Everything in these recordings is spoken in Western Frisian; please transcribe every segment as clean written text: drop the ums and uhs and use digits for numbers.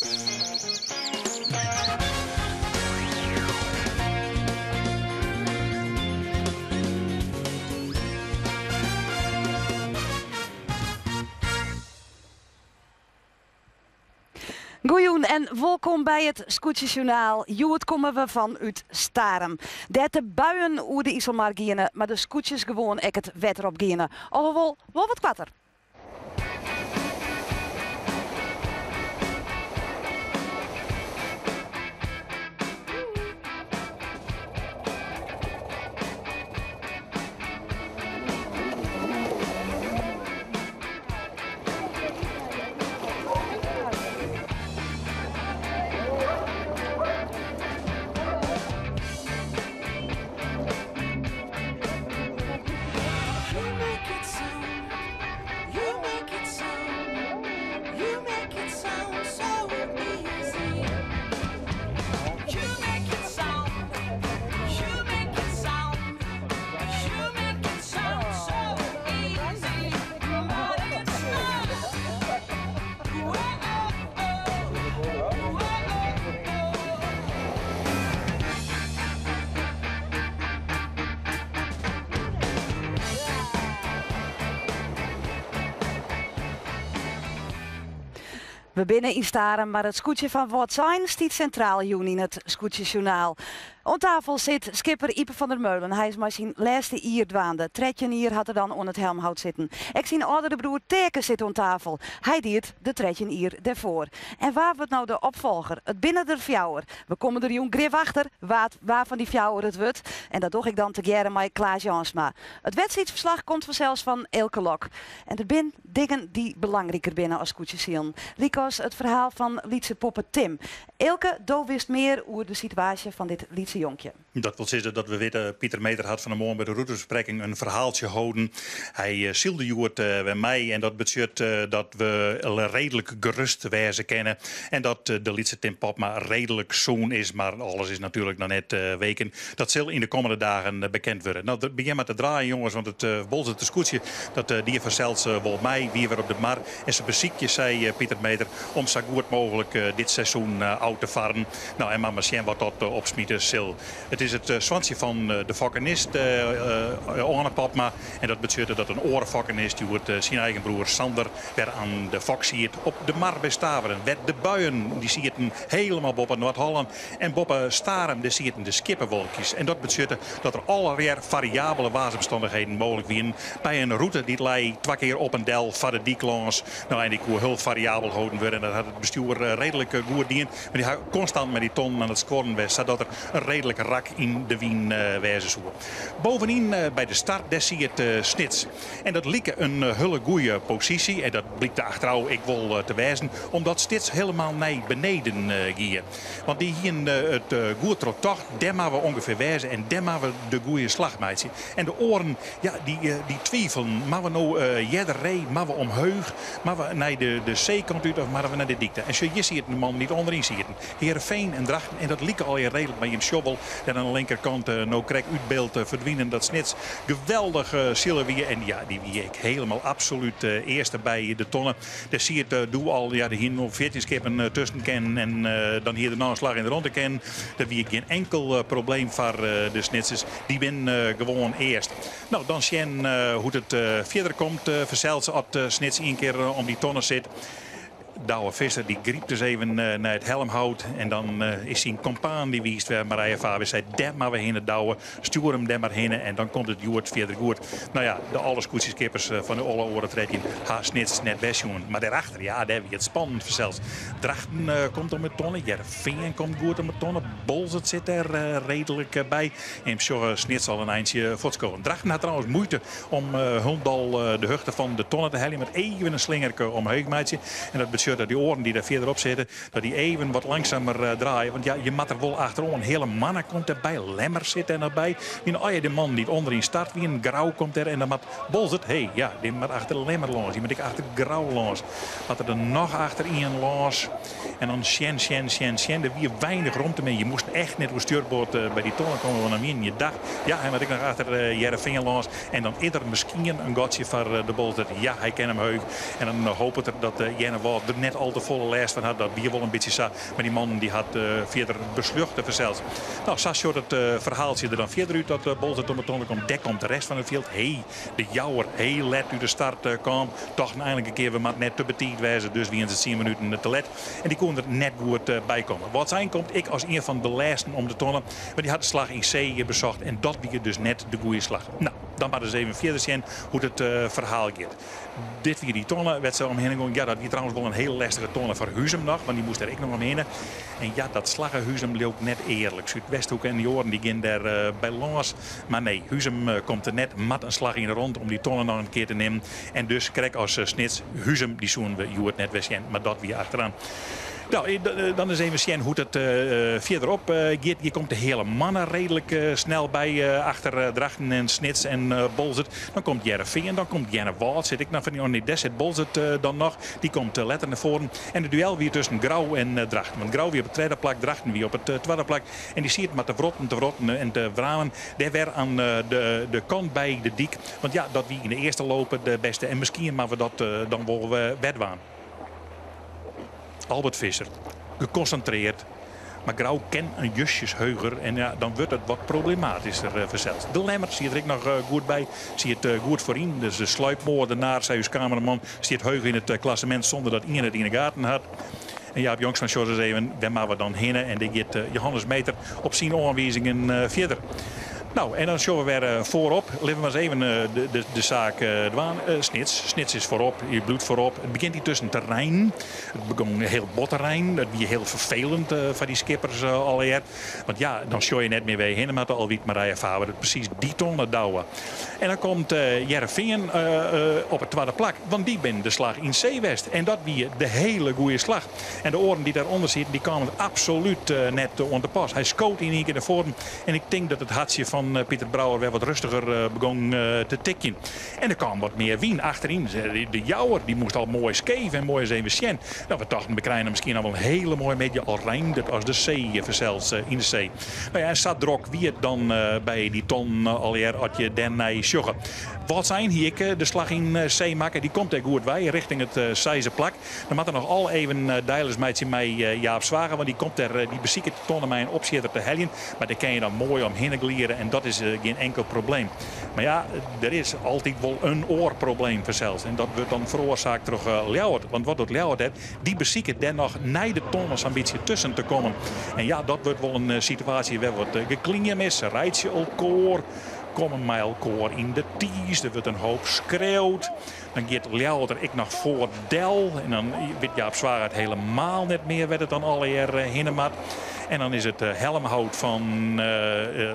Goejûn en wolkom by it Skûtsjesjoernaal. Hjoed komme we fan út Starum, dêr't de buien oer de Iselmar giene, mar de skûtsjes gewoan ek it wetter op giene. Alhoewol wol wat koarter. We binne yn Starum, mar it skûtsje fan Wâldsein stiet sintraal jûn yn it Skûtsjesjoernaal. Oan tafel sit skipper Ype van der Meulen. Hy is mei syn lêste jier dwaande. 13 jier hat er dan oan it helmhout sitten. Ek syn âldere broer Teake sit oan tafel. Hy die it de 13 jier dêrfoar. En wa wurdt no de opfolger? It binne der fjouwer. We komme der jûn grif achter wa't wa fan dy fjouwer it wurdt. En dat doch ik dan tegearre mei Klaas Jansma. It wedstriidferslach komt fansels fan Eelke Lok. En der bin dingen dy't belangriker binne as skûtsjesilen. Lykas it ferhaal fan lytse poppe Tim. Eelke, do witst mear oer de situaasje fan dit lytse jonkje. Dat wol sizze dat we witte, Pieter Meeter hat fan 'e moarn by de rûtebesprekking in ferhaaltsje holden. Hy sylde hjoed wer mei en dat betsjut dat we reedlik gerust wêze kinne en dat de lytse Tim Popma reedlik sûn is, mar alles is natuerlik noch net weken. Dat sil yn de kommende dagen bekend wurde. No, begjin mar te draaien jonges, want it Bolserter skûtsje dat die fansels wol mei, wie wer op de mar en se besykje, sei Pieter Meeter, om sa goed mooglik dit seizoen ôf te farren. No, en mar mar sjen wat dat opsmite sil. It is it soantsje fan de fokkenist Oane Popma en dat betsjutte dat in oare fokkenist hjoed syn eigen broer Sander wer aan de fok siet op de mar by Staveren. Wêr't de buien dy sieten helemaal boppe Noard-Hollân en boppe Starum dêr sieten de skieppewolkjes en dat betsjutte dat der allegear fariabele waarsomstannichheden mooglik wienen by in rûte dy't lei twa kear op en del foar de dyk lâns. No en dy koe hiel fariabel holden wurde en dat hat it bestjoer reedlik goed dien. Mar dy ha konstant mei dy tonnen oan it skuorren west sadat der in reedlik rak yn de wyn wêze soe. Bovenyn by de start dêr siet Snits en dat like in hiele goeie posysje en dat blykte achterôf ek wol te wêzen omdat Snits helemaal nei beneden gie. Want dy hienen it goed trochtocht, dêr moatte we ûngefear wêze en dêr moatte we de goeie slach meitsje. En de oaren, ja, dy twivelen, moatte we no earder ree, moatte we omheech, moatte we nei de seekant út of moatte we nei de dyk ta? En sjoch, hjir sieten de mannen dy't ûnderyn sieten. Heerenveen en Drachten en dat like allegear reedlik, mar jim sjogge wol dêr oan de linkerkant no krekt út byld ferdwinen dat Snits geweldich sile wie. En ja, dy wie ek helemaal absolút earste by de tonne. Dêr siet doe al, ja, der hienen wol 14 skippen tusken kinnen en dan hie der noch in slach yn de ronde kinnen. Der wie gjin enkel probleem foar de Snitsers. Dy binne gewoan earst. No, dan sjen hoe't it fierder komt fansels as Snits ien kear om dy tonne sit. Douwe Visser dy grypt dus even nei it helmhout en dan is syn kompaan dy wiist wer Marije Faber seit dêr moatte we hinne Douwe, stjoer him dêr mar hinne en dan komt it hjoed fierder goed. No ja, de alle skûtsjeskippers fan de alle oare 13 ha Snits net wer sjoen. Mar dêrachter, ja, dêr wie it spannend fansels. Drachten komt om 'e tonne, Hearrenfean komt goed om 'e tonne, Bolsert sit dêr reedlik by. En sjogge Snits al in eintsje fuortskowen. Drachten hat trouwens muoite om hielendal de hichte fan de tonne te heljen. Moat even in slingerke omheech meitsje. En dat betsjut dat dy oaren dy't dêr fierderop sitte, dat dy even wat langsumer draaie. Want ja, je moat der wol achteroan. Hiele Moanne komt derby, Lemmer sit dêr noch by. Wiene allegear de mannen dy't ûnderyn start wienen. Grou komt der en dan moat Bolsert, hé, ja, dy moat achter Lemmer lâns. Dy moat ek achter Grou lâns. Moat der noch achter ien lâns. En dan sjen, sjen, sjen, sjen. Der wie weinich romte mear. Je moasten echt net oer stjurboard by dy tonne komme, want dan wienen je dach. Ja, hy moat ek noch achter Hearrenfean lâns. En dan is der miskien in gatsje foar de Bolsert. Ja, hy kin him heech. En dan hopet er dat Earnewâld der. der net al te folle lêst fan hat. Dat wie wol in bytsje sa, mar dy mannen dy hat fierder besljochte fansels. No, sa sjocht it ferhaaltsje der dan fierder út dat Boalsert om de tonne komt. Dêr komt de rest fan it fjild. Hee, de Jouwer, heel let út de start kaam. Tochten einlik in kear, we moatte net te betiid wêze, dus wiene se tsien minuten te let. En dy koene der net goed by komme. Wâldsein komt ek as ien fan de lêsten om de tonne, mar dy hat de slach yn see besocht en dat wie dus net de goede slach. No, dan moatte se even fierder sjen hoe't it ferhaal giet. Dit wie dy tonne wêr't se omhinne gongen. Ja, dat wie trouwens wol in hiel lestige tonne foar Huzum noch, want dy moast dêr ek noch omhinne. En ja, dat slagge Huzum leau ik net earlik. Súdwesthoeke en dy oaren dy gean dêr by lâns. Mar nee, Huzum komt der net. Moat in slach yn 'e rond om dy tonne noch in kear te nimmen. En dus krekt as Snits, Huzum, dy soenen we hjoed net wer sjen. Mar dat wie achteran. No, dan ris even sjen hoe't it fierderop giet. Hjir komt de Heale Moanne reedlik snel by achter Drachten en Snits en Boalsert. Dan komt Hearrenfean, dan komt Earnewâld. Sit ik noch fan, oh nee, dêr sit Boalsert dan noch. Dy komt letter nei foaren. En de duel wie tusken Grou en Drachten. Want Grou wie op it tredde plak, Drachten wie op it twadde plak. En dy sieten mar te wrotten, te wrotten en te wramen. Dêr wer oan de kant by de dyk. Want ja, dat wie yn de earste loop de bêste. En miskien moatte we dat dan wol wer dwaan. Albert Visser, gekonsintreard. Mar Grou ken in justjes heuger en ja, dan wurdt it wat problematysker fansels. De Lemmer siet der ek noch goed by, siet goed foaryn. Dus de sluipmoordenaar, sei ús kameraman, stiet heech yn it klassemint sûnder dat ien it yn 'e gaten hat. En Jaap Jongsma sjocht ris even, wêr moatte we dan hinne? En dêr giet Johannes Meter op syn oanwizingen fierder. No, en dan sjogge we wer foarop. Litte we mar ris even de saak dwaan. Snits. Snits is foarop, hy bliuwt foarop. It begjint yntusken te reinen. It begûn hiel bot te reinen. Dat wie hiel ferfelend foar dy skippers allegear. Want ja, dan sjogge je net mear wêr je hinne moatte. Al wit Marije Faber it presys dy tonne douwe. En dan komt Hearrenfean op it twadde plak. Want dy binne de slach yn see west. En dat wie de hiele goede slach. En de oaren dy't dêrûnder sieten, dy kamen der absolút net oan te pas. Hy skoot yn ien kear nei foaren. En ik tink dat it hartsje fan Pieter Brouwer wer wat rêstiger begûn te tikjen. En der kaam wat mear wyn achteryn. De Jouwer dy moast al moai skeef en moai ris even sjen. No, we tochten, we krije miskien al wol in hiele moaie middei. Al reinde it as de see fansels yn de see. No ja, en sa drok wie it dan by dy tonnen allegear as je dêrnei sjogge. Wâldsein hie ek de slach yn see makke. Dy komt dêr goed wei richting it seisde plak. Dan moat er noch al even deilis meitsje mei Jaap Zwaga, want dy komt dêr, dy besiket de tonne mei in opsjitter te heljen. Mar dêr kin je dan moai omhinne gliere en dat is gjin enkel probleem. Mar ja, der is altyd wol in oar probleem fansels. En dat wurdt dan feroarsaakt troch Ljouwert. Want wat docht Ljouwert dêr? Dy besiket dêr noch nei de tonne sa'n bytsje tusken te kommen. En ja, dat wurdt wol in situaasje wêr wat gekliem is. Se reitsje elkoar, komme mei elkoar yn de tiis. Der wurdt in hoop skreaud. Dan giet Ljouwert der ek noch foar del. En dan wit Jaap Zwaga it helemaal net mear wêr't it dan allegear hinne moat. En dan is it helmhout fan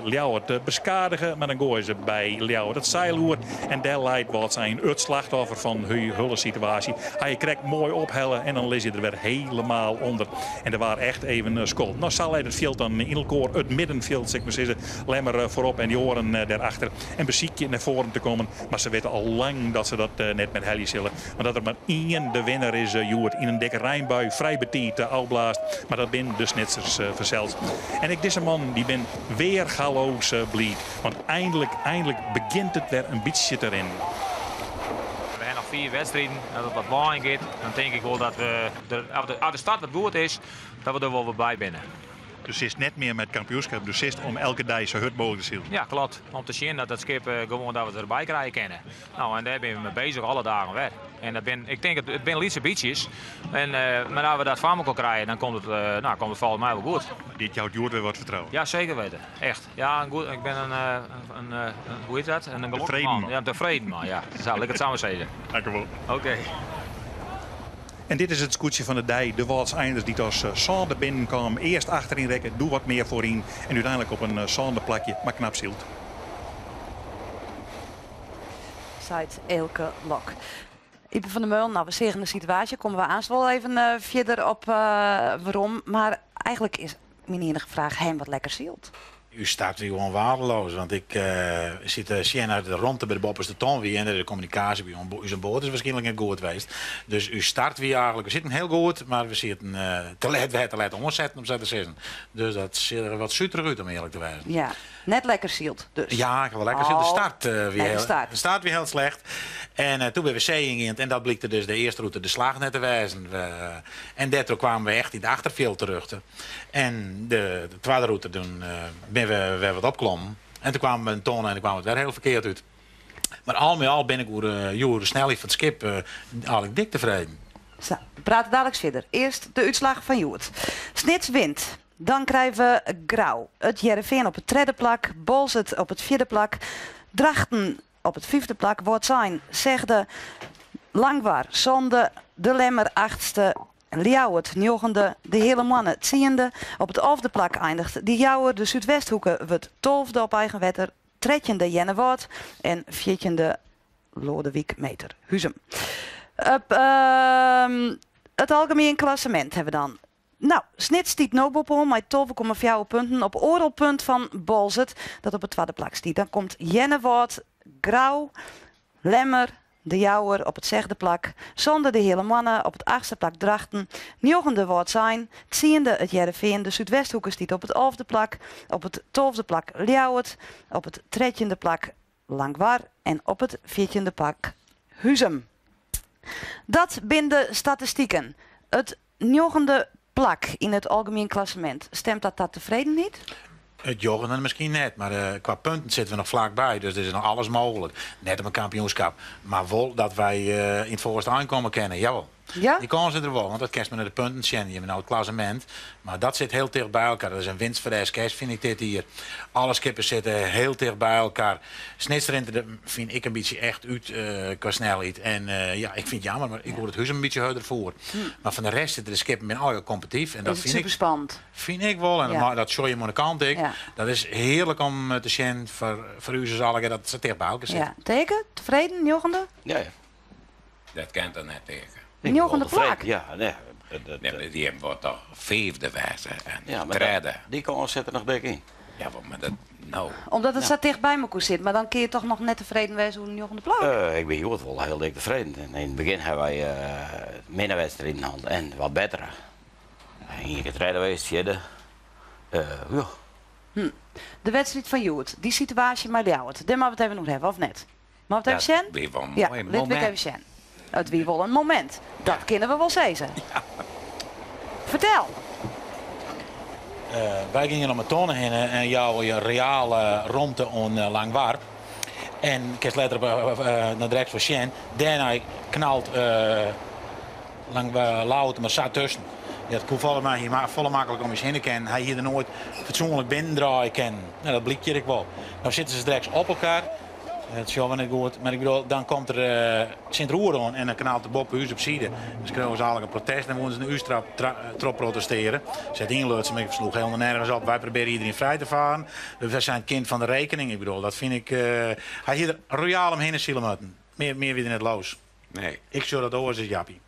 Ljouwert beskadige. Mar dan goaie se by Ljouwert it seil oer. En dêr leit Wâldsein it slachtoffer fan de hiele situaasje. Hy krekt moai ophelle en dan lis je der wer helemaal ûnder. En der waard echt even skold. No, sa leit it fjild dan yn elkoar. It middenfjild, sil ik mar sizze. Lemmer foarop en dy oaren dêrachter. En besykje nei foaren te kommen. Mar se witte al lang dat se dat net mear helje sille. Want dat der mar ien de winner is hjoed yn in dikke reinbui frij betiid ôfblaasd. Mar dat binne de Snitsers fansels. En ek dizze mannen dy binne weergaloos bliid. Want eindelijk, eindelijk begjint it wer in bytsje te rinnen. We ha noch fiif wedstriden. As it wat waaien giet, dan tink ik wol dat we, as de start wat goed is, dat we der wol wer by binne. Dus sitst net mear mei it kampioenskip, do sitst om elke dei sa hurd mooglik te silen. Ja, klopt. Om te sjen dat it skip gewoan dat we it derby krije kinne. No, en dêr binne we mei bezich alle dagen wer. En dat bin, ik tink, it binne lytse bytsjes. En, mar as we dat foar elkoar krije, dan komt it, no, komt it folgens my wol goed. Mar dit jout hjoed wer wat fertrouwen. Ja, seker witten. Echt. Ja, in goed, ik bin in, in, in, hoe hjit dat? In gelokkich man. Ja, in tefreden man, ja. Sa, lit ik it sa mar sizze. Dankjewol. Oké. En dit is it skûtsje fan de dei. De Wâldseinders dy't as sânde binnenkaam. Earst achteryn rekke, doe wat mear foaryn en úteinlik op in sânde plakje, mar knap syld. Seit Eelke Lok. Ype van der Meulen, no, we seagen de situaasje, komme we aanst wol even fierder op werom. Mar eigenlik is myn iennige fraach, ha jim wat lekker syld? Us start wie gewoan waardeloos, want ik siet te sjen nei de romte by de boppeste ton wie en de kommunikaasje by ús oan board is wierskynlik net goed west. Dus ús start wie eigentlik, we sieten hiel goed, mar we sieten te let, we ha te let oansetten om sa te sizzen. Dus dat seach der wat suterich út om earlik te wêzen. Ja, net lekker syld dus. Ja, ik ha wol lekker syld. De Oh, start wie nee, de heel, start. de start wie hiel slecht. En toen binne we see yngeand en dat blykte dus de earste rûte de slach net te wêzen. En dêrtroch kwamen we echt yn it achterfjild terjochte. En de twadde rûte toen binne we wer wat opklommen. En toen kwamen we in tonne en toen kwam it wer hiel ferkeard út. Mar al mei al bin ik oer de snelheid fan it skip eigentlik dik tefreden. Sa, we prate daliks fierder. Earst de útslach fan hjoed. Snits wint. Dan krije we Grou. It Hearrenfean op it tredde plak, Boalsert op it fjirde plak, Drachten op it fyfde plak, Wâldsein sechde, Langwar sânde, De Lemmer achtste, Ljouwert njoggende, De Heale Moanne tsiende. Op it alfde plak eindigt De Jouwer, de Súdwesthoeke wurdt tolfde op eigen wetter, trettjinde Earnewâld en fjirtjinde Loadewyk Meeter Huzum. Op it algemien klassemint hawwe we dan No, Snits stiet no boppe-oan mei 12,4 punten op oardel punt fan Boalsert, dat op it twadde plak stiet. Dan komt Earnewâld, Grou, Lemmer, De Jouwer op it sechde plak, sânde De Heale Moanne, op it achtste plak Drachten, njoggende Wâldsein, tsiende It Hearrenfean, de Súdwesthoeke stiet op it alfde plak, op it tolfde plak Ljouwert, op it trettjinde plak Langwar en op it fjirtjinde plak Huzum. Dat binne de statistiken. It njoggende plak yn it algemien klassemint, stemt dat ta tefredenheid? It njoggende miskien net, mar kwa punten sitte we noch flakby, dus der is noch alles mooglik. Net om in kampioenskap, mar wol dat wy yn it foarste ein komme kinne, jawol. Ja? Dy kâns is der wol, want dat kinst mar nei de punten sjen. Je hawwe no it klassemint, mar dat sit hiel ticht by elkoar. Dat is in winst foar de SKS, fyn ik dit jier. Alle skippen sitte hiel ticht by elkoar. Snits rint der, fyn ik, in bytsje echt út kwa snelheid. En ja, ik fyn it jammer, mar ik woe it Huzum in bytsje hurder foar. Mar fan de rest sitte de skippen binne allegear kompetityf. En dat Is it fyn ik, superspannend? fyn ik wol. En dat sjoch je oan de kant ek. Dat is hearlik om te sjen foar ús as allegear dat se ticht by elkoar sitte. Ja. Teake, tefreden, njoggende? Ja, ja. Dat kin toch net, Teake? Njoggende plak? Ja, nee. Nee, maar dy moat toch fiifde wêze en Ja, mar tredde. dy kâns sit der noch dik yn. Ja, maar dat, no. Omdat it sa ticht by mekoar sit, mar dan kinne je toch noch net tefreden wêze oer de njoggende plak? Ik bin hjoed wol hiel dik tefreden. En yn it begjin hawwe wy minne wedstriden hân en wat bettere. Ien kear tredde west, fjirde. Ja. De wedstriid fan hjoed, dy situaasje mei Ljouwert, dêr moatte we it even oer hawwe, of net? Moatte we it even sjen? Dat wie wol in Ja, moai lit we it momint. even sjen. It wie wol in momint, dat kinne we wol sizze. Fertel. Wy gyngen om 'e tonne hinne en jouwe je reale romte oan Langwar. En kinst letter noch direkt foar sjen. Dêrnei knalt Langwar Ljouwert mar sa tusken. Dat koe folle my hie folle makliker om ús hinne kinnen. Hy hie der noait fatsoenlik binnen draaie kinnen. No, dat blykt hjir ek wol. No sitte se direkt op elkoar. Dat sjogge we net goed. Mar ik bedoel, dan komt der Sint-Roer oan en dan knalt er boppe ús op side. Dan skriuwe se allegear protest en woene se nei ús troch protestearje. Se hat ynlutsen, mar ik sloech helemaal nergens op. Wy probearje iedereen frij te faren. We zijn het kind van de rekening. Ik bedoel, dat fyn ik. Hy hie der royaal omhinne sile moatten. Mear, mear wie der net los. Nee. Ik sjoch dat oars as Jappie.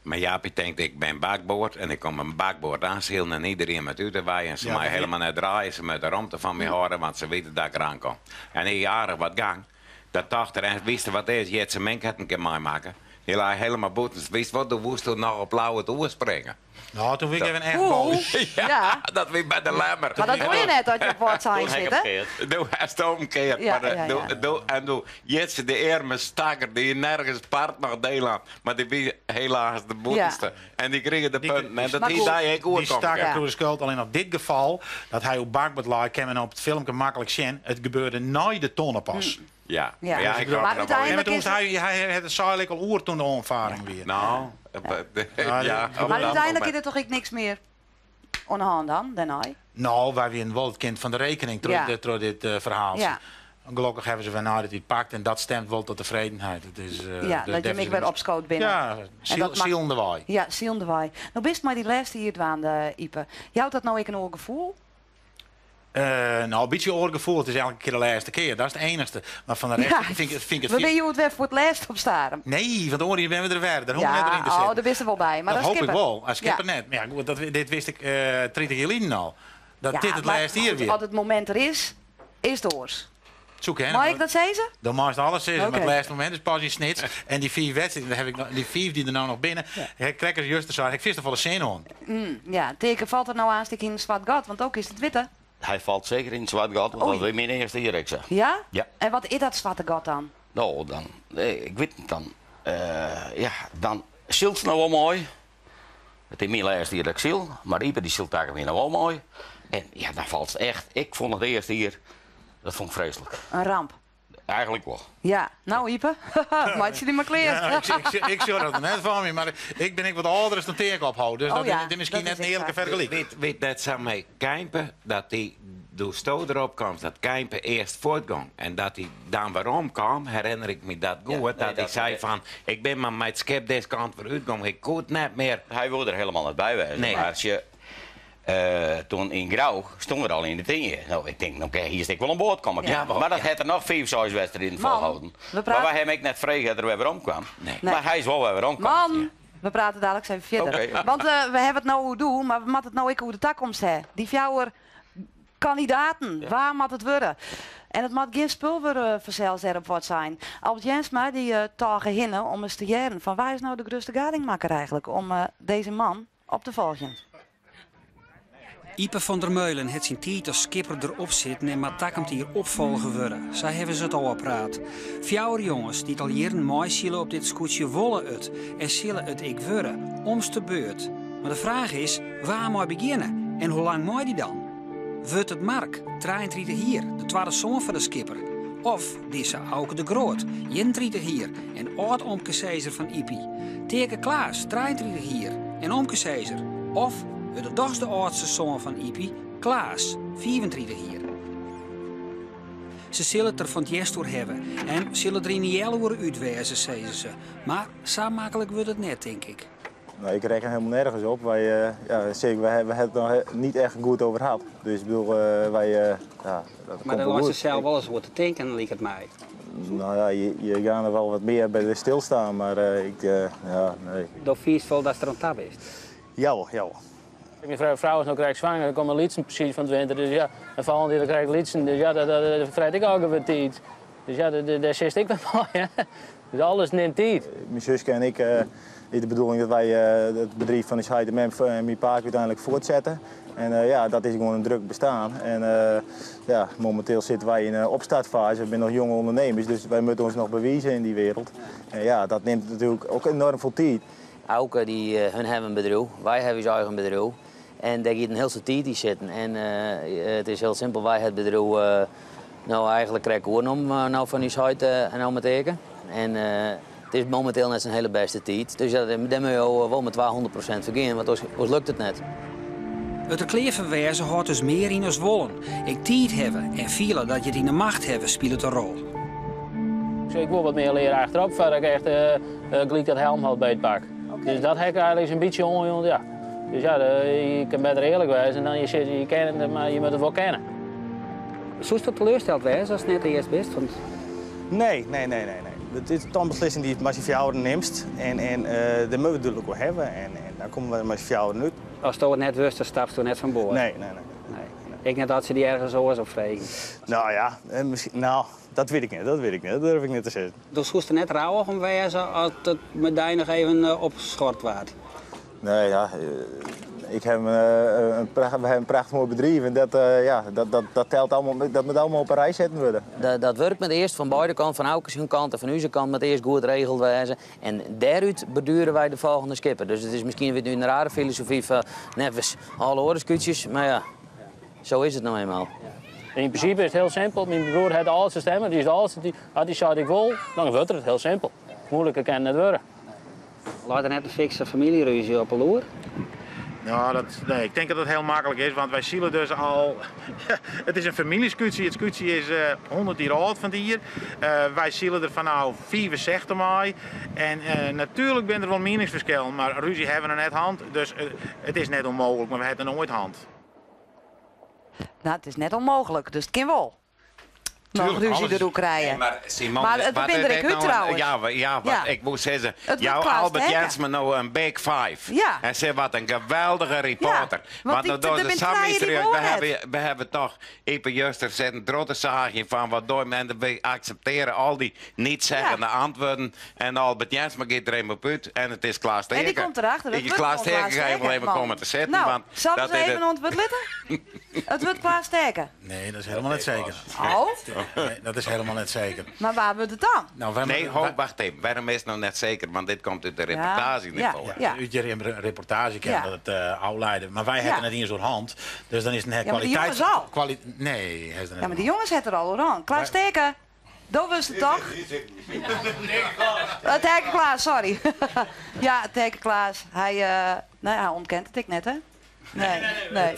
Mar Jappie tinkt, ik bin bakboard en ik kom in bakboard oansilen en iedereen moat út de wei en se meie helemaal net draaie, se moatte romte fan my hâlde, want se witte dat ik eraan kom. En hy aardich wat gang. Dat tocht er, en wist wat is, Jitse Mink hat in kear meimakke. Dy lei helemaal bûten. Wist wat, doe woest noch op Ljouwert oerspringe. No, toen wie ik even echt boos. Ja, Ja. dat wie by de Lemmer. Mar dat wol je net as je op Wâldsein Toen ha ik sitte. omkeard. Doe hast omkeard. Ja, Maar, ja, ja. doe, en doe Jitse de earme stakker, dy nergens part noch deel aan. Mar dy wie helaas de bûtenste. En dy krige de punten. En dat Maar hie goed. dy ek Dy oerkommen. stakker Ja. kroeg de skuld. Allinnich op dit gefal, dat hy op bakboard lei, kin men op it filmke maklik sjen. It gebeurde nei de tonne pas. Ja. Ja. Maar ja, ik Maar kwam er nog wel in. Ja, uiteindelijk maar toen is hij, hij had het zeil ek al oer toen de oanfaring wie. Nou, ja, Ja, op Mar dat úteinlik momint. is der toch ek niks mear oan de hân dan, dêrnei? No, wy wienen wol it kind fan de rekening troch troch dit ferhaaltsje. Gelokkich hawwe se wer nei de tiid pakt en dat stemt wol tot tefredenheid. It is, Ja, dat jim ek wer opskood binne. Ja, silendewei. Ja, silendewei. No bist mei dy lêste jier dwaande, Ype. Jout dat no ek in oar gefoel? No, in bytsje oar gefoel. It is elke kear de lêste kear. Dat is it enigste. Mar fan de rest Ja, fyn ik, fyn ik it We binne hjoed wer foar it lêst op Starum. Nee, want oar jier binne we der wer. Dêr hoech ik Ja, net deryn te sitten. oh, dêr bist der wol by. Mar Dat as hoop ik skipper. wol. As skipper net. Mar ja, goed, dat, dit wist ik 30 jier lyn al. Dat dit it lêste jier wie. As it momint der is, is it oars. Soe kinne. Mei ik dat sizze? Dan meist alles sizze, mar it lêste momint is pas yn Snits. En dy fiif wedstriden, dêr haw ik noch, dy fiif dy't der no noch binne, ha ik krekt as juster sein, ha ik fierste folle sin oan. Ja, Teake, falt er no aanst ek yn in swart gat? Want ook is it witte. Hy falt seker yn it swart gat, want dat wie myn earste jier ek sa. Ja? Ja. En wat is dat swarte gat dan? No, dan, nee, ik wit net, dan, ja, dan sylst noch wol mei. It is myn lêste jier dat ik syl, mar Ype dy sylt takom jier noch wol mei. En ja, dan falt it echt. Ik fûn it earste jier, dat fûn ik freeslik. In ramp? Eigenlik wol. Ja, no Ype, meitsje dy mar klear. Ja, ik sjoch dat net foar my, mar ik bin ek wat âlder as dan Teake ophâldt, dus Oh dat ja, is miskien dat net is in ek earlike sa. fergelyk. Wit net sa mei Keimpe dat dy doe'tsto derop kaamst, dat Keimpe earst fuortgong en dat hy dan werom kaam, herinner ik my dat goed, Ja, nee, dat hy dat sei fan, ik bin mar mei it skip dizze kant wer útgong, ik koe it net mear. Hy woe der helemaal net by wêze, Nee. mar as je, toen yn Grou stond er al yn de tinje. No, ik tink, no kin hierst ek wol oan board komme. Ja. Maar dat hat er noch fiif, seis wedstriden Man, folholden. we Maar praten wy hawwe him ek net frege dat er wer werom kwam. Nee. Nee. Mar hy is wol wer werom kommen. Man, we prate daliks even fierder. Oké. Want we hawwe it no oer doe, mar we moatte it no ek oer de takomst ha. Dy fjouwer kandidaten, wa moat it wurde? En it moat gjin spul wurde fansels dêr op Wâldsein. Albert Jensma dy tôge hinne om ris te hearren fan wa is no de grutste gadingmakker eigentlik om dizze man op te folgjen. Ype van der Meulen hat syn tiid as skipper derop sitten en moat takomt jier opfolge wurde. Sa hawwe se it ôfpraat. Fjouwer jonges dy't al jierren meisile op dit skûtsje wolle it en sille it ek wurde, omste beurt. Mar de fraach is, wa mei begjinne en hoe lang mei dy dan? Wurdt it Mark, 33 jier, de twadde soan fan de skipper? Of dizze Auke de Groot, 31 jier en âld-omkesizzer fan Ypie? Teake Klaas, 33 jier en omkesizzer? Of wurdt it dochs de âldste soan fan Ypie, Klaas, 35 jier? Se sille it der fan 't hjerst oer hawwe en sille der yn in healoere út wêze, sizze se. Mar sa maklik wurdt it net, tink ik. Nou, ik reken helemaal nergens op. Wij, ja, zeker, wij, wij hebben het nog niet echt goed over gehad. Dus ik bedoel, wij, ja, dat Mar komt dan wel leit goed. se sels wol ris oer te tinken, liket my. Nou ja, je gaat er wel wat meer bij de stilstaan, maar ik, ja, nee. Do fielst wol datst der oan ta bist? Jawel, jawel. Myn frou is no krekt swanger, der komt in lytsen presys fan 't winter. Dus ja, en folgjend jier dan krij ik lytsen. Dus ja, dat fret ek al wat tiid. Dus ja, dêr sitst ek wer mei. Hè? Dus alles nimt tiid. Myn suske en ik, is de bedoeling dat wy it bedriuw fan ús heit en mem en myn pake úteinlik fuortsette. En ja, dat is gewoan in drok bestaan. En ja, momenteel sitte wy yn in opstartfase. We binne noch jonge ûndernimmers, dus wy moatte ús noch bewize yn dy wereld. En ja, dat nimt natuerlik ek enoarm folle tiid. Auke, dy, hun hawwe in bedriuw, wy hawwe ús eigen bedriuw. En dêr giet in hiel soad tiid yn sitten. En it is hiel simpel, wy hawwe it bedriuw no eigenlik krekt oernommen no fan ús heit en ome Teake. En it is mominteel net sa'n hiele bêste tiid. Dus ja, dêr moatte jo wol mei 200% foar gean, want oars lukt it net. It der klear foar wêze hâldt dus mear yn as wollen. Ek tiid hawwe en fiele dat je it yn 'e macht hawwe spilet in rol. Ik wol wat mear leare achterop foardat ik echt gelyk dat helmhout beetpak. Dus dat ha ik eigenlik in bytsje oanjûn, ja. Dus ja, je kin better earlik wêze en dan je sizze je kenne it, mar je moatte it wol kenne. Soest do teleursteld wêze ast net earst bist? Want Nee, nee, nee, nee, nee. It is dan beslissing dy't mei syn fjouweren nimst en dêr moatte we it dúdlik oer hawwe en dan komme we mei syn fjouweren út. Ast it net wurdst, dan stapst do net fan board? Nee, nee, nee. Nee. Ek net as se dy ergens oars op fregen? Nou ja, miskien, nou, dat wit ik net, dat wit ik net, dat durf ik net te sizzen. Do soest der net rouwich om wêze as it mei dy noch even opskort waard? Nee, ja, ik ha in we hawwe in prachtich moai bedriuw en dat, ja, dat, dat, dat telt allegear, dat moat allegear op in rij setten wurde. Dat wurk moat earst fan beide kanten, fan Auke syn kant en fan ús kant, moat earst goed regeld wêze. En dêrút beduere wy de folgjende skipper. Dus it is miskien wer in rare filosofy fan neffens alle oare skûtsjes, mar ja, sa is it no eenmaal. Yn prinsipe is it hiel simpel. Myn broer hat de âldste stemme, dy is de âldste. Dy, as dy seit ik wol, dan wurdt it hiel simpel. Moeiliker kin it net wurde. Leit der net in fikse famyljerúzje op 'e loer? Nou, dat, nee, ik tink dat it hiel maklik is, want wy sile dus al. It is in famyljeskûtsje. It skûtsje is 100 jier âld fan 't jier. Wy sile der fanôf 65 mei. En natuerlik binne der wol mieningsferskillen, mar rúzje hawwe we noch net hân. Dus it is net ûnmooglik, mar we hawwe it noch noait hân. Nou, it is net ûnmooglik, dus it kin wol. Noch Tuurlijk, rúzje alles is- deroer krije. Nee, maar Simone, Maar it wat bin is der dit ek út nou een- trouwens. Ja, ja, wat Ja. ik moet zeggen, Het wordt jou Klaas Albert Sterke. Jensma nou een big five. Ja. En ze wat een geweldige reporter. Ja, want Want dat die- doet er het bin zo trije die mysterieus. We woorden hebben, we hebben toch Ipe Juster zet een grote zaagje van wat door en we accepteren al die niet-zeggende antwoorden. En Albert Jensma gaat er even op uit en het is Klaas En die Sterke. komt erachter. Dat Ik- wordt Klaas gewoon Sterke Klaas ga even Sterke, even man. komen te zitten. Nou, want zal dat ze is even het- ontwoord litten? Het wordt Klaas Sterke. Nee, dat is helemaal net zeker. Oh, Nee, dat is helemaal net zeker. maar waar wordt het dan? Nou, wij Nee, moeten- ho, wacht even. Waarom is het nou net zeker? Want dit komt uit de reportage Ja. niveau. Ja. Uit je reportage kennen Ja. dat het afleiden. Maar wij Ja. hebben het in zo'n hand. Dus dan is het een Ja, maar die kwaliteit. jongens al. Nee, hij is er Ja, maar die jongens hebben er al hoor aan. Klaas Sterke, dat was het toch? Terke Klaas, sorry. ja, Terke Klaas. Hij, nou ja, hij ontkent het ik net, hè? Nee, nee.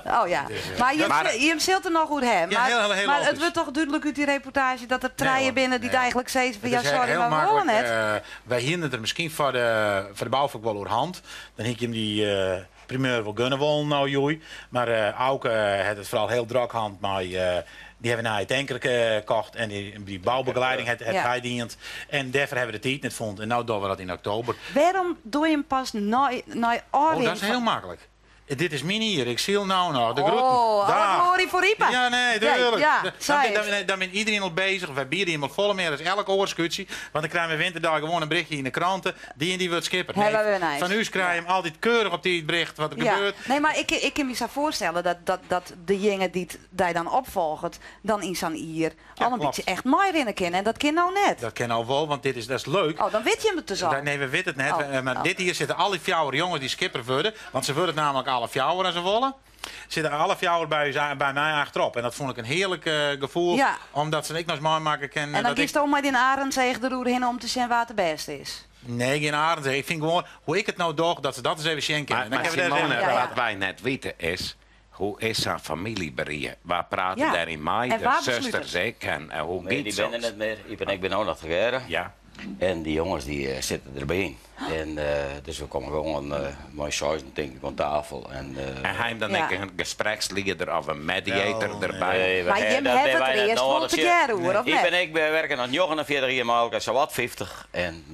Oh ja. Maar je, Maar- je zult er nog goed hè. Maar, heel, heel, heel maar het logisch. wordt toch duidelijk uit die reportage dat er treien hoor, binnen die nee. eigenlijk zeggen van Het ja is sorry, heel maar we horen makkelijk. het. Wij hinderen er misschien voor de, voor de bouwvak wel door hand. Dan hik je hem die primeur wel gunnen wollen, nou joei. Maar Auke had het vooral heel druk hand, maar die hebben naar het tanker gekocht en die bouwbegeleiding het hij dient. En daarvoor hebben we de tijd niet gevonden. En nou doen we dat in oktober. Waarom doe je hem pas naar Oh, dat is heel makkelijk. Dit is mijn hier. Ik zie nou nog de groeten. Oh, alle Dag. glorie voor Ipe. Ja, nee, tuurlijk. Ja, Dan- zij dan, is. dan, dan ben iedereen al bezig. Wij bieden iemand volle meer dan elke oorskutje. Want dan krijgen we winterdag gewoon een berichtje in de kranten. Die en die wordt schipper. Hebben we nice. van u krijg je hem altijd keurig op die bericht wat er Ja. gebeurt. Nee, maar ik kan me zo voorstellen dat dat de jongen die het daar dan opvolgt, dan in zo'n ier al een klopt. beetje echt mooi rennen kan. En dat kan nou net. Dat ken al wel, want dit is, dat is leuk. Oh, dan weet je hem het dus al. Nee, we weten het net. Oh, Maar oh. dit hier zitten alle fjouwer jongens die schipper worden. Want ze worden namelijk alle fjouwer en ze willen. Zitten alle fjouwer bij mij achterop. En dat vond ik een heerlijk gevoel. Ja. Omdat ze ik nog eens mooi maken kan. En dan dat kiest ik... ook maar die Arend de roer heen om te zien waar het beste is. Nee, geen Arend. Ik vind gewoon, hoe ik het nou doe, dat ze dat eens even zien kunnen. Maar, Dan maar kunnen we daar eens Simone, even Ja, ja. wat wij net weten is, hoe is zijn familie berieën? Waar praten Ja. daar in mij, En de waar zusters, besluiten? ik en hoe Nee, gaat die ben er zoiets? net meer. Ik ben, ik ben ook nog te Ja. En die jongens die zitten erbij in. En, dus we komen gewoon mooi saus denk ik aan tafel. En, En hij heeft dan Ja. ik een gespreksleider of een mediator Wel, erbij. Nee, we Maar hebben- Jim dat heeft ben het wij er net eerst nodig. wel te jaren, hoor, of Ik net? ben ik ben werken nog 49 jaar met elkaar, zowat 50. En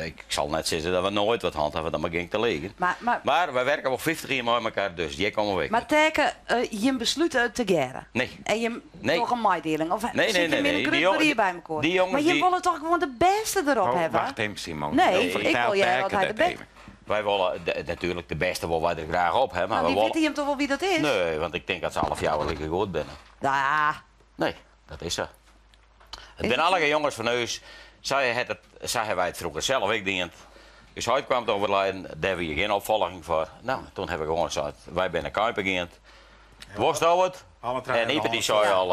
ik zal net zeggen dat we nooit wat handhaven, dan begin ik te liggen. Maar, Maar wij werken wel 50 jaar met elkaar, dus die komen weg. maar teken, je besluit het te geren. Nee. En je Nee. toch een maaideling. Of Nee, zit nee, je nee, met een nee. groep Die jong- hier bij elkaar? die jongens maar je die- willen toch gewoon de beste erop Oh, hebben? wacht even, Simone. Nee, Dan ik vertel wil jij Terke altijd dat de beste. even. Wij willen natuurlijk de beste willen wij er graag op, hè, maar Nou, we die willen... weet hem toch wel wie dat is? Nee, want ik denk dat ze alle jouw liggen goed binnen. Ja, Nee, dat is zo. Het Is zijn het alle jongens van huis. Zij het, zij hebben wij het vroeger zelf ik dient. Dus hij kwam te overlijden, daar hebben we geen opvolging voor. Nou, toen hebben we gewoon gezegd, wij zijn naar Kuiper gegaan. Was dat het? Alle treinen En Ipe die de zei Ja. al,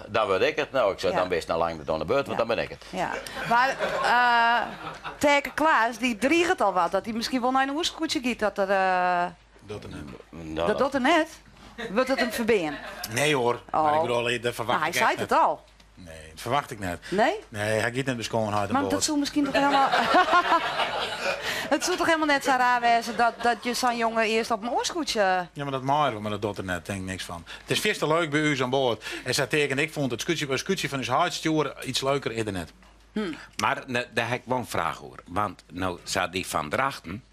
dat word ik het. Nou, ik zei, Ja. dan ben je nou lang aan de beurt, want Ja. dan ben ik het. Ja, maar Terke Klaas, die driegt al wat, dat hij misschien wel naar een oerskoetje giet. Dat er, Dat er net. Nou, dat doet er net. Wordt het hem verbinden? Nee hoor, maar Oh. ik bedoel, dat verwacht Maar hij ik zei echt het net. al. Nee, dat verwacht ik net. Nee? Nee, hij gaat net beschoon hard aan Maar dat boord. zou misschien toch helemaal... het zou toch helemaal net zo raar wezen dat je zo'n jongen eerst op een oorskoetje... Ja, maar dat maar, maar dat doet er net, denk ik niks van. Het is veel te leuk bij u aan boord. En zij tegen ik vond het scootje van uw huidstuur iets leuker eerder net. Maar daar heb ik wel een vraag over. Want nou zat die van Drachten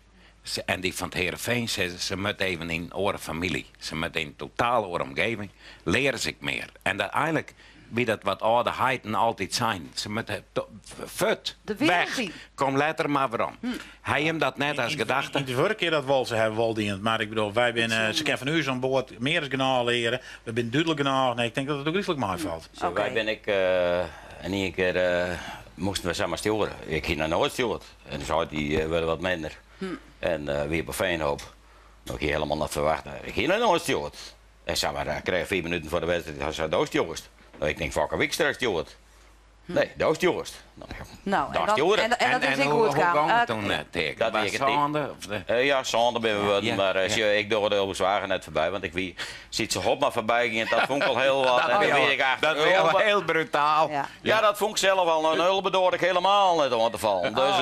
en die van het Heerenveen, ze moeten even in oren familie. Ze moeten in totaal oren omgeving, leren ze meer. En dat eigenlijk, wie dat wat oude heiden altijd zijn. Ze moeten fut, De wereld weg, in. kom letter maar waarom. Hij hem dat net als gedachte. In de vorige keer dat wel ze hebben wel dient, maar ik bedoel, wij zijn, ze kennen van u aan boord meer dan genoeg leren. We zijn duidelijk genoeg. Nee, ik denk dat het ook redelijk mooi valt. Zo, Oké. Wij ben ik, in één keer moesten we samen sturen. Ik ging naar nooit sturen. En zo die werden wat minder. En weer op Veenhoop. Nog hier helemaal niet verwacht. Ik ging naar nooit sturen. En zeg maar, ik kreeg 4 minuten voor de wedstrijd. Hij zei, dood sturen. Nou, ik denk, fuck, een week straks sturen. Nee, do stjoerst. Nou, Dan en, dan, stjoere. en, en dat is En ek hoe, goed hoe kaam. ging het toen net, Teake? Dat Was wie ik het Sander of de- Ja, Sander ben we worden, Ja, maar ja. sjoe, ik doe de bezwaren net voorbij, want ik wie ziet ze hop maar voorbij ging, dat vond ik al heel wat. Dat en dan wie wie al- ik achter dat wie al Ulbe. heel brutaal. Ja. Ja, dat vond ik zelf al. Een hulp bedoelde ik helemaal net om te vallen. Dus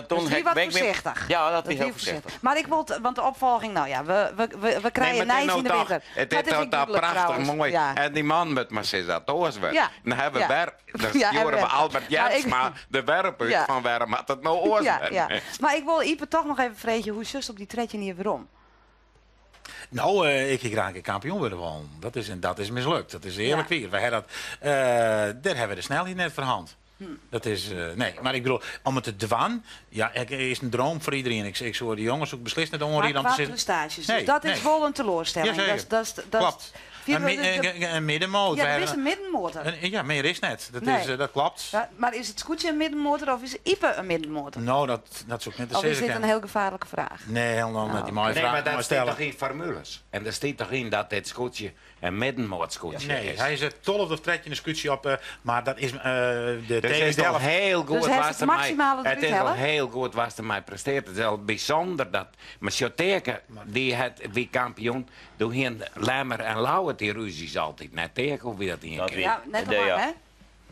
toen Dus die ik- wat ben ik meer- voorzichtig. Ja, dat was wie heel voorzichtig. Maar ik wil, want de opvolging, nou ja, we krijgen Nee, maar het nijs is in de nou toch- winter. Het Maar is ook toch duidelijk prachtig trouwens. mooi. Ja. En die man met maar zes dat oors werd. Ja. Dan hebben we Ja. wer, dan Ja, en sturen we werp. Albert Maar ik- Jensma de werp uit Ja. van waarom had het nou oors Ja, werd. ja. Maar ik wil Ipe toch nog even vragen, hoe zus op die tredje hier waarom? Nou, ik ging graag een keer kampioen willen worden. Dat is mislukt. Dat is eerlijk Ja. weer. Wij hebben dat, daar hebben we de snelheid net verhand. Dat is, nee, maar ik bedoel, om het te dwan, ja, ik, is een droom voor iedereen. Ik zou de jongens ook beslist net Maar onrieden om qua te zitten. prestaties. Nee, dus dat is nee. wel een teleurstelling. Jazeker. Dat is, Klopt. Een middenmoot. Ja, Wij dat is hebben een middenmotor. ja, meer is net. Dat, Nee. is, dat klopt. Ja, maar is het scootje een middenmotor of is Ipe een middenmotor? Nou, dat zou ik net te Of is zeggen. dit een heel gevaarlijke vraag? Nee, helemaal net. Die mooie Nee, vraag maar maar dat staat stellen. toch in formules? En er staat toch in dat dit scootje een middenmoot-scootje Nee, is? hij is het 12 of tredje een scootje op, maar dat is de Dus het is TD al Delft. heel goed Dus hij was heeft er het mij, maximale het eruit is al halen? heel goed was er mij presteert. Het is al bijzonder dat. Maar Sjoteke, die het wie kampioen, doe hier Lemmer en Lauwe die ruzies altijd. Net tegen hoe wie dat in Dat kan. wie- Ja, net de- al ja. lang, hè?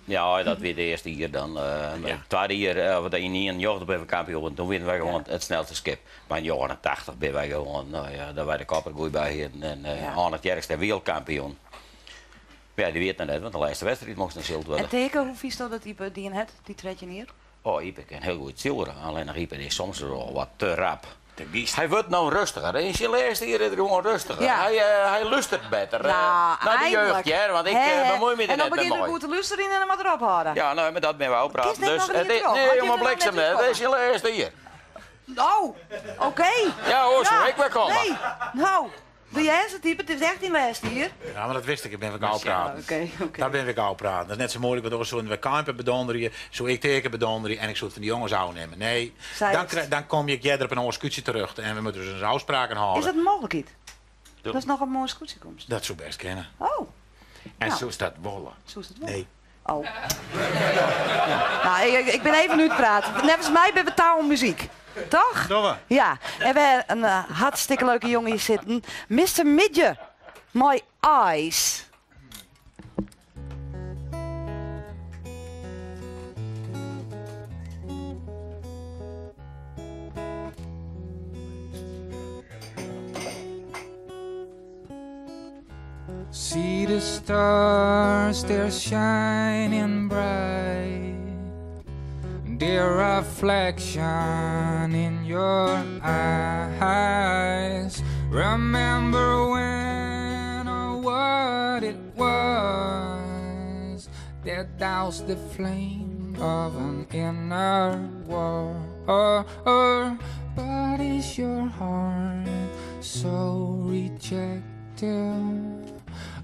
Ja, dat weer de eerste hier dan. Ja. Het tweede hier, wat in 99 ben we kampioen, toen winnen wij gewoon het snelste schip. Maar in de jaren 80 ben wij gewoon, nou ja, daar wij de koppergoei bij hier. En Ja. aan het jergste wereldkampioen. Ja, die weet het net, want de laatste wedstrijd moest een zilt En worden. teken, hoe vies dat dat Ipe die in het, die tredje hier? Oh, Ipe kan heel goed zilveren. Alleen nog Ipe is soms wel wat te rap. De giest. Hij wordt nou rustiger. In zijn laatste hier is hij gewoon rustiger. Ja. Hij, hij lustert beter. Nou, naar de jeugd, eindelijk. ja, want ik Hè, hè. bemoei me er En dan net mee. begint er goed te luisteren in en dan moet erop houden. Ja, nou, maar dat ben we ook praten. Kies net Dus nog een het is, erop. nee, Had je jongen, er nog bliksem, net het uitkomen? is je laatste hier. Oh, oké. Ja hoor, zo ik weer komen. Nee, nou, doe jij eens het type? Het is echt niet laatste hier. Ja, maar dat wist ik. Ik ben van praten. Oké, oké. Daar ben ik al praten. Dat is net zo moeilijk, want zo we kampen bedonderen, zo ik teken bedonderen en ik zou het van die jongens nemen. Nee, Zij dan, het. dan kom je jij er op een oor terug en we moeten dus een afspraken houden. Is dat een mogelijkheid? Dat is nog een mooie scootje komst. Dat zou best kennen. Oh, En Nou. zo is dat wollen. zo is het wel. Nee. Oh. Nou, ik ben even nu het praten. Net als mij bij betalen muziek. Toch? Doen we. Ja. En we hebben een hartstikke leuke jongen hier zitten. Mr. Midje. My Eyes. See the stars, they're shining bright. Their reflection in your eyes. Remember when or what it was that doused the flame of an inner war. But is your heart so rejected?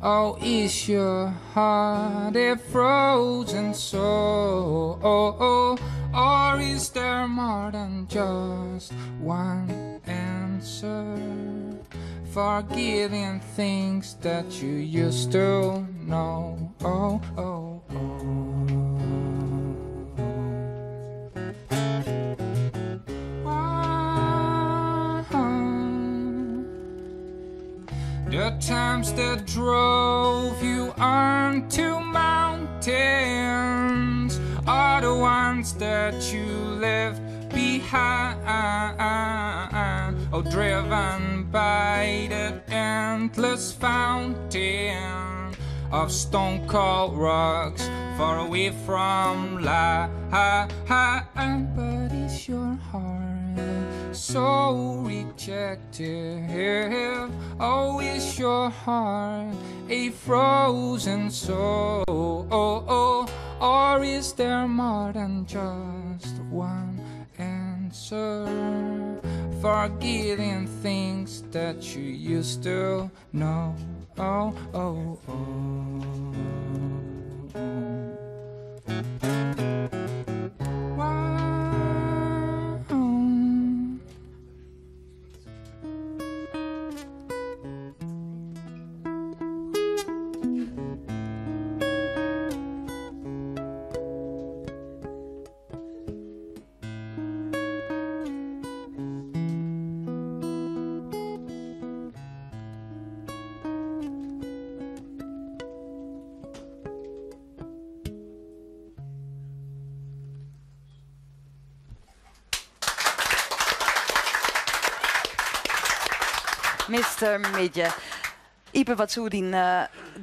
Oh, is your heart a frozen soul? Or is there more than just one answer? Forgiving things that you used to know. Oh, oh, oh. The times that drove you onto mountains are the ones that you left behind. Oh, driven by that endless fountain of stone cold rocks far away from life. But is your heart so rejected? Oh, is your heart a frozen soul? Or is there more than just one answer? Forgiving things that you used to know. Oh, oh, oh. Wow. Mister Midje. Ype, wat soe dyn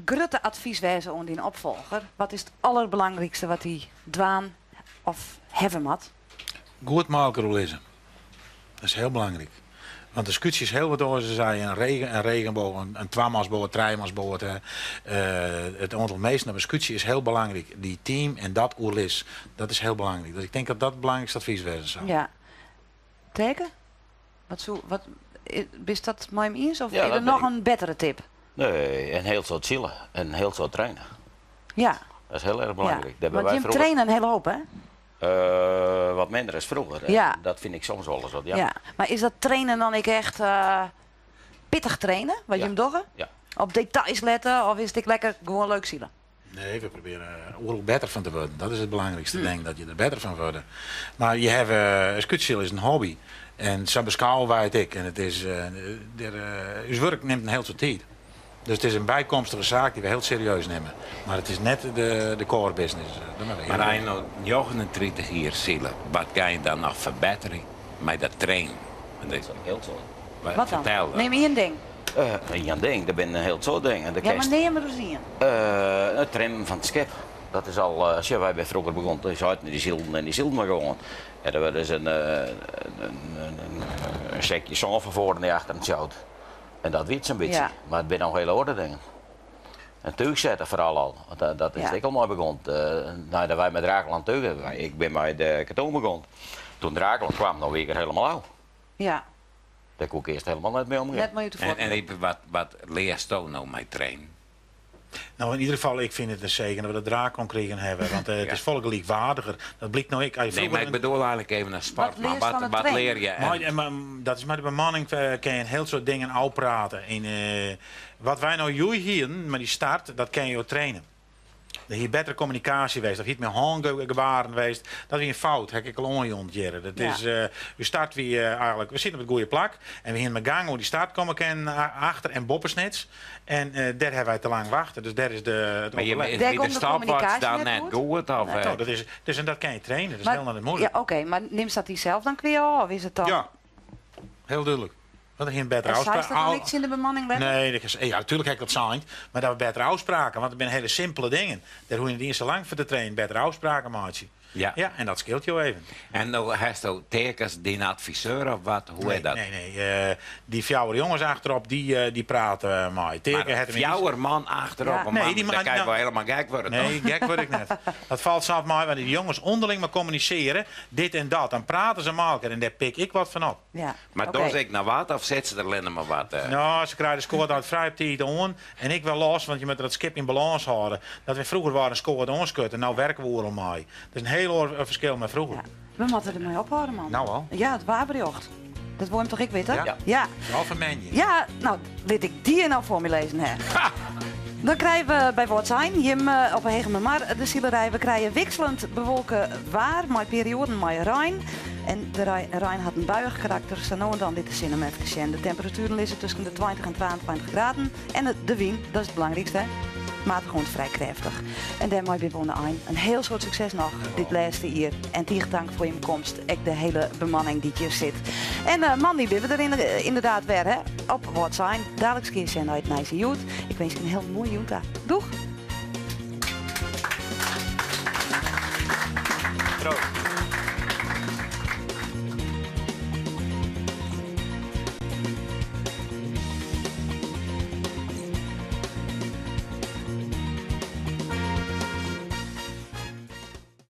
grutte advys wêze oan dyn opfolger? Wat is it alderbelangrykste wat hy dwaan of hawwe moat? Goed mei elkoar oerlizze. Dat is hiel belangryk. Want in skûtsje is hiel wat oars as in regen, in regenboog, in twamansboat, trijemansboat. Hè. It oantal minsken op in skûtsje is hiel belangryk. Dy team en dat oerlis, dat is hiel belangryk. Dus ik tink dat dat it belangrykste advys wêze soe. Ja. Taeke? Wat soe, wat, bist dat mei him iens of Ja, is der dat noch ben ik. in bettere tip? Nee, in hiel soad sile en in hiel soad trainen. Ja. Dat is hiel erch Ja. belangryk. Dêr Want binne wy jim froeger trainen in hiele hoop, hè? Wat minder as froeger. Ja. Dat fyn ik soms wolris wat jammer. Ja. Mar is dat trainen dan ek echt pittich trainen, wat Ja. jim dogge? Ja. Op details lette of is it ek lekker gewoan leuk sile? Nee, we probearje oeral better fan te wurden. Dat is it belangrykste ding, dat je der better fan wurde. Mar je hawwe, in skûtsjesilen is in hobby. En sa beskôgje wy it ek. En it is, der, ús wurk nimt in hiel soad tiid. Dus it is in bykomstige saak dy't we hiel serieus nimme. Mar it is net de core business. Dat moatte we Mar earlik as je no 39 jier sile, wat gean je dan noch ferbetterje mei dat trainen? Hiel soad. Wat dan? Fertel dat. Neam ien ding. Ien ding, der binne in hiel soad dingen. Ja, mar neam der ris ien. It trimmen fan it skip. Dat is al, sjoch, wy binne froeger begûn, dy seiten dy sylden en dy sylden mar gewoan. En der wurdt dus in sekje sân fan foaren nei achteren tsjoud. En dat wie it sa'n bytsje. Ja. Mar it binne noch hiele oare dingen. En túch sette foaral al. Want dat is Ja. ek al mei begûn. Neidat wy mei Drakenland túch, ik bin mei de katoen begûn. Toen Drakenland kwam, dan wie ik der helemaal ôf. Ja. Dêr koe ik earst helemaal net mei omgean. Net mei út de fuotten. En Ype, wat learsto no mei trainen? No, yn ieder gefal, ik fyn it in segen dat we de Drakon krigen hawwe. Want it is folle gelykwaardiger. Dat blykt no ek. As je Nee, froeger mar ik in bedoel eigentlik even in sport. Wat Maar learst fan it wat trainen? lear je? Mei, en, mar, dat is mei de bemanning, kin je in hiel soad dingen ôfprate. En wat wy no hjoed hienen mei dy start, dat kinne jo trainen. Der hie bettere kommunikaasje west, of hie it mei hângebaren west. Dat wie in fout, ha ik al oanjûn hjir. Dat is, ús start wie eigentlik, we sieten op it goede plak en we hiene mei gang oer dy start komme kinnen, achter en boppe Snits. En dêr hawwe wy te lang wachte, dus dêr is de, it Mar je overleg. is Dêr by de komt de stopwatch kommunikaasje dan net net goed? goed? Of, Nee. No, dat is, dus en dat kin je trainen, dat is Maar hielendal net muoilik. Ja, oké, mar nimst dat dysels dan kwea ôf, of is it dan? Ja, hiel dúdlik. Want der hiene bettere En seist dat dan ôfspraken. niks yn de bemanning letter? Nee, dat is, ja, natuerlik ha ik dat sein, mar dat we bettere ôfspraken, want it binne hiele simpele dingen. Dêr hoege je net iens sa lang foar te trainen, bettere ôfspraken meitsje. Ja. Ja, en dat skeelt jo even. En no hasto Taeke as dyn adviseur of wat? Hoe Nee, is dat? nee, nee. Dy fjouwer jonges achterop, dy prate mei. Taeke Mar hat him fjouwer man achterop, Ja. een Nee, man, die dan man- kan je nou, wel helemaal gek worden, Nee, toch? gek word ik net. Dat falt soms mei, want dy jonges ûnderling mar kommunisearje, dit en dat. Dan prate se mei elkoar en dêr pik ik wat fan op. Ja, Mar oké. dogge se ek noch wat of sitte se der allinne mar wat? No, se krije de skoat altyd frij op tiid oan. En ik wer los, want je moatte dat skip yn balâns hâlde. Dat we froeger waarden skoat oanskutten, no werke we oeral mei. Dat is in hiel oar ferskil mei froeger. Ja. We moatte der mei ophâlde, man. No al. Ja, it waarberjocht. Dat wol jim toch ek witte? Ja. Ja. Al fan moandei. Ja, no, lit ik dy no foar my lêzen ha. Dan krije we by Wâldsein, jim op 'e Hegemermar, de silerij. We krije wikseljend bewolke waar mei perioaden mei rein. En de rein hat in buiïch karakter. Sa no en dan lit de sinne him efkes sjen. De temperatueren lizze tusken de 20 en 22 graden. En de wyn, dat is it belangrykste, matich oant frij krêftich. En dêrmei binne we oan de ein. In hiel soad sukses noch dit lêste jier. En tige tank foar jim komst. Ek de hiele bemanning dy't hjir sit. En moandei binne we der ynderdaad wer, hè? Op Wâldsein. Daliks kear sjen nei it Nijs Hjoed. Ik winskje in hiel moaie jûn ta. Doeg!